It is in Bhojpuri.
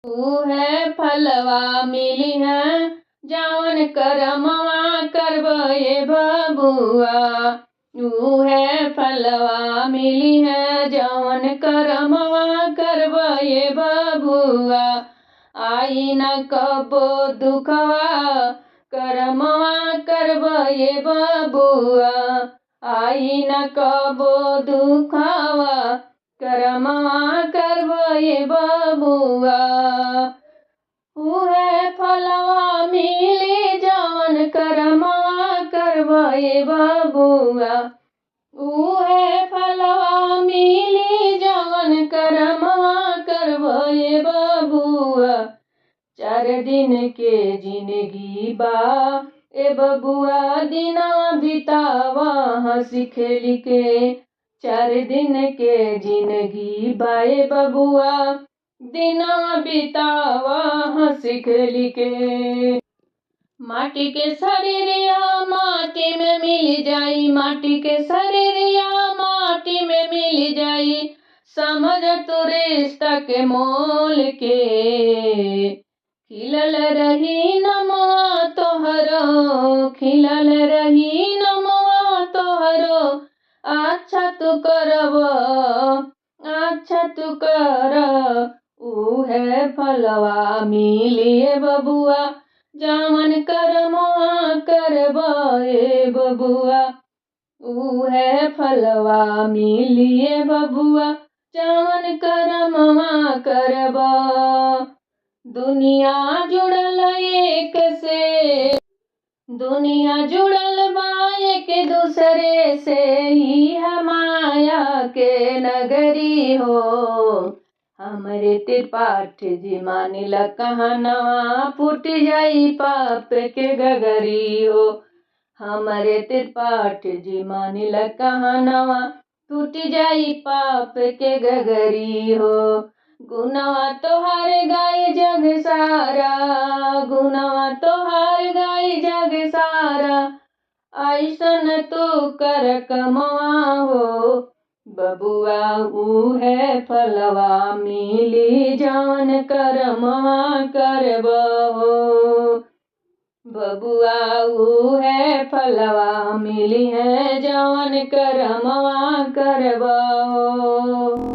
उहे फलवा मिली है जवन करमवा करब ए बबुआ। उहे फलवा मिली है जवन करमवा करब ए बबुआ। आई न कबो दुखवा करमवा करब ए बबुआ। आई न कबो दुखवा करमवा करब ए बबुआ। उहे फलवा मिली जवन करमवा करब ए बबुआ। उहे फलवा मिली जवन करमवा करब ए बबुआ। 4 दिन के जिंदगी बा ए बबुआ, दिनवा बितावा हंसी खेली के। 4 दिन के जिंदगी बा ए बबुआ, दिनवा बितावा हंसी खेली के। माटी के शरीरिया माटी में मिल जाई, माटी के शरीरिया माटी में मिल जाई। समझ तू रिश्ता के मोल के। खिलल रही नमवा तोहरो, खिलल रही नमवा तोहरो। अच्छा तू करब, अच्छा तू कर। उहे फलवा मिली बबुआ जवन करमवा करब ए बबुआ। उहे फलवा मिली बबुआ जवन करमवा करब। दुनिया जुड़ल एक से, दुनिया जुड़ल बा एक दूसरे से। ई माया के नगरी हो। हमरे त्रिपाठी जी मानिला कहनवा, फूट जाई पाप के गगरी हो। हमरे त्रिपाठी जी मानिला कहनवा, टूट जाई पाप के गगरी हो। गुनवा तोहार गाय जग सारा, गुनवा तोहार गाय जग सारा। ऐसन तू कर कमवा हो बबुआ। उहे फलवा मिली जवन करमवा करब हो बबुआ। उहे फलवा मिली है जवन करमवा करब हो।